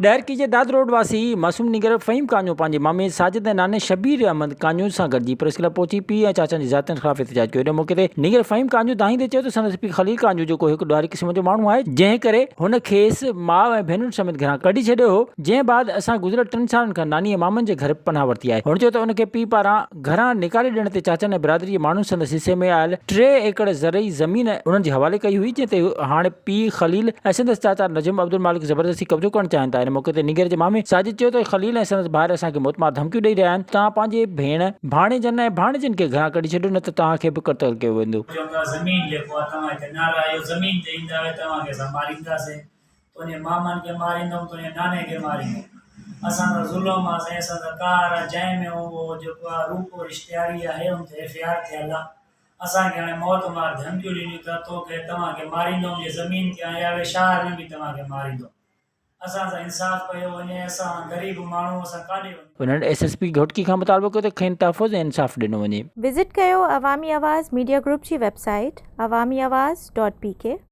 ڏهرڪي جي داد روڊ واسي معصوم نينگر فهيم ڪانجو پنهنجي مامي ساجد ۽ ناني شبير احمد ڪانجو سان گڏجي پريس ڪلب پهچي پيء ۽ چاچن جي زيادتين خلاف احتجاج ڪيو. ان موقعي تي نينگر فهيم ڪانجو دانهيندي چيو ته سندس پيء خليل ڪانجو جيڪو هڪ ڏوهاري قسم جو ماڻهو آهي جنهن ڪري هن کيس ماء ۽ ڀينرن سميت گهران ڪڍي ڇڏيو هو جنهن بعد اسان گذريل ٽن سالن کان ناني ۽ مامن جي گهر پناهه ورتي آهي. هن چيو ته ان کي پيء پاران گهران نيڪالي ڏيڻ تي چاچن ۽ برادري جي ماڻهن سندس حصي ۾ آيل ٽي ايڪڙ زرعي زمين انهن جي حوالي ڪئي هئي جنهن تي هاڻ پيء خليل ۽ سندس چاچا نجم عبدالمالڪ زبردستي قبضو ڪرڻ چاهين ٿا. ان موقعي تي نينگر جي مامي ساجد چيو ته خليل ۽ سندس ڀائر اسان کي موتمار ڌمڪيون ڏئي رهيا آهن توهان پنهنجي ڀيڻ، ڀاڻيجن ۽ ڀاڻيجين کي گهران ڪڍي ڇڏيو نه ته توهان کي به قتل ڪيو ويندو. چوندا زمين جيڪو آ توهان هتي نه رهايو زمين تي ايندا آهيو توهان کي اسان مارينداسين. تنهنجي مامن کي ماريندم تنهنجي ناني کي ماريندم اسان سان ظلم آ سائين اسان سان قهر آ جنهن ۾ اهو جيڪو آ روپو اشتهاري آهي ان تي ايف I R ٿيل آ اسان کي هاڻي موت مار ڌمڪيون ڏنيون ته توکي توهان کي ماريندم جي زمين تي آيا وي شهر ۾ به توهان کي ماريندم اسان سان انصاف ڪيو وڃي اسان غريب ماڻهو اسان ڪاڏي وڃون. انهن ايس ايس پي گهوٽڪي کان مطالبو ڪيو ته کين تحفظ ۽ انصاف ڏنو وڃي. وزٽ ڪيو عوامي آواز ميڊيا گروپ جي website Awami Awaz dot P K.